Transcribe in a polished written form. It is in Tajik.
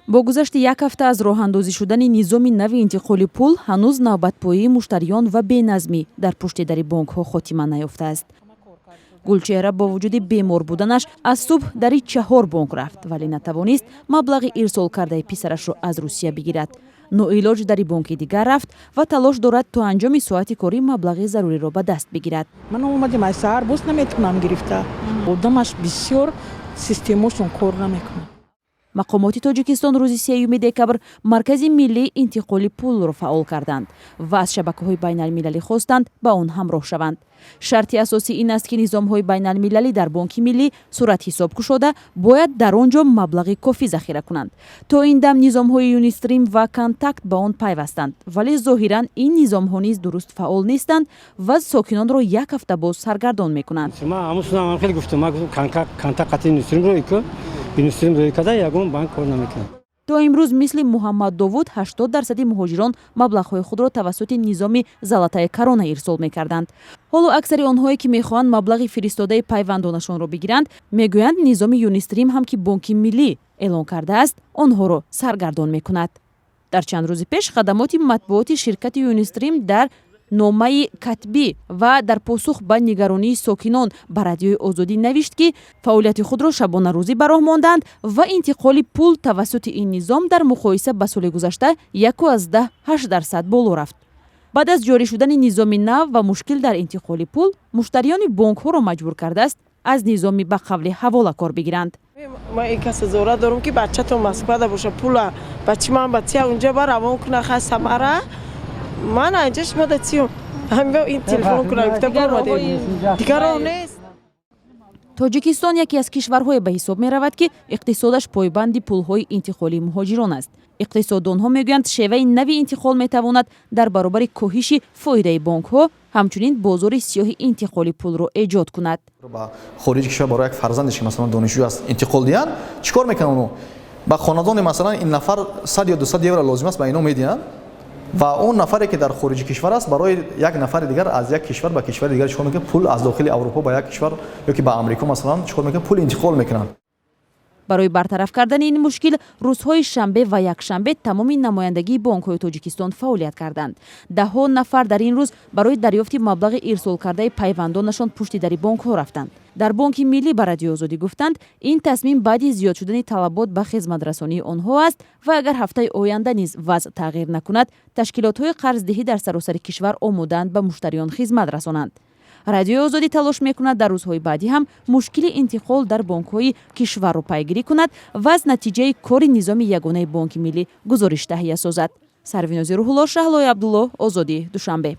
Бо гузашти як ҳафта аз роҳандозӣ шудани низоми нави интиқоли пул, ҳанӯз навбатпоии муштариён ва беназмӣ дар пушти дари бонкҳо хотима наёфтааст. Гулчеҳра бо вуҷуди бемор буданаш аз субҳ дари чаҳор бонк рафт, вале натавонист маблағи ирсол кардаи писарашро аз Русия бигирад. Ноилоҷ дари бонки дигар рафт ва талош дорад, то анҷоми соати корӣ маблағи заруриро ба даст бигирад. Ман омадем аз саҳар, боз наметавонам гирифта. Одамаш бисёр, системашон кор намекунад. Мақомоти Тоҷикистон рӯзи 3 декабр Маркази миллии интиқоли пулро фаъол карданд ва аз шабакаҳои байналмилалӣ хостанд, ба он ҳамроҳ шаванд. Шарти асосӣ ин аст, ки низомҳои байналмилалӣ дар Бонки Миллӣ суратҳисоб кушода, бояд дар он ҷо маблағи кофӣ захира кунанд. То ин дам низомҳои Юнистрим ва Контакт ба он пайвастанд, вале зоҳиран ин низомҳо низ дуруст фаъол нестанд ва сокинонро як ҳафта боз саргардон мекунанд. Хеле гуфтам, Контакт Юнистрим рӯй карда, ягон банк кор намекунад. То имрӯз мисли Муҳаммад Довуд 80% муҳоҷирон маблағҳои худро тавассути низоми Золотая корона ирсол мекарданд. Ҳоло аксари онҳое, ки мехоҳанд маблағи фиристодаи пайвандонашонро бигиранд, мегӯянд, низоми Юнистрим ҳам, ки Бонки Миллӣ эълон кардааст, онҳоро саргардон мекунад. Дар чанд рӯзи пеш хадамоти матбуоти ширкати Юнистрим дар номаи катбӣ ва дар посух ба нигаронии сокинон ба Радиои Озодӣ навишт, ки фаъолияти худро шабонарӯзӣ ба роҳ монданд ва интиқоли пул тавассути ин низом дар муқоиса ба соли гузашта 1,8% боло рафт. Баъд аз ҷорӣ шудани низоми нав ва мушкил дар интиқоли пул, муштариёни бонкҳоро маҷбур кардааст, аз низоми ба қавли ҳавола кор бигиранд. Ман ин каса зора дорам, ки бачатон Москвада боша, пула бачи ман ба тия унҷа ба равон куна. Хай, самара ман инҷа шумо да тиюм, ин телефон кунам, гуфта биромадем, дигар роҳ нест. Тоҷикистон яке аз кишварҳое ба ҳисоб меравад, ки иқтисодаш пойбанди пулҳои интиқолии муҳоҷирон аст. Иқтисоддонҳо мегӯянд, шеваи нави интиқол метавонад дар баробари коҳиши фоидаи бонкҳо ҳамчунин бозори сиёҳи интиқоли пулро эҷод кунад. Ба хориҷи кишвар барои як фарзандеш, ки масалан донишҷӯ аст, интиқол диҳанд, чӣ кор мекунанд? Оно ба хонадони, масалан, ин нафар 100 ё 200 евро лозим аст, ба ино медиҳанд ва он нафаре, ки дар хориҷи кишвар аст, барои як нафари дигар аз як кишвар ба кишвари дигар чӣ кор мекунад? Пул аз дохили Аврупо ба як кишвар ё ки ба Амрико, масалан, чӣ кор мекунад? Пул интиқол мекунанд. Барои бартараф кардани ин мушкил рӯзҳои шанбе ва якшанбе тамоми намояндагии бонкҳои Тоҷикистон фаъолият карданд. Даҳҳо нафар дар ин рӯз барои дарёфти маблағи ирсолкардаи пайвандонашон пушти дари бонкҳо рафтанд. Дар Бонки Миллӣ ба Радиои Озодӣ гуфтанд, ин тасмим баъди зиёд шудани талабот ба хизматрасонии онҳо аст ва агар ҳафтаи оянда низ вазъ тағйир накунад, ташкилотҳои қарздиҳӣ дар саросари кишвар омодаанд ба муштариён хизмат расонанд. Радиои Озодӣ талош мекунад, дар рӯзҳои баъдӣ ҳам мушкили интиқол дар бонкҳои кишварро пайгирӣ кунад ва аз натиҷаи кори низоми ягонаи Бонки Миллӣ гузориш таҳия созад. Сарвинози Рӯҳулло, Шаҳлои Абдулло, Озодӣ, Душанбе.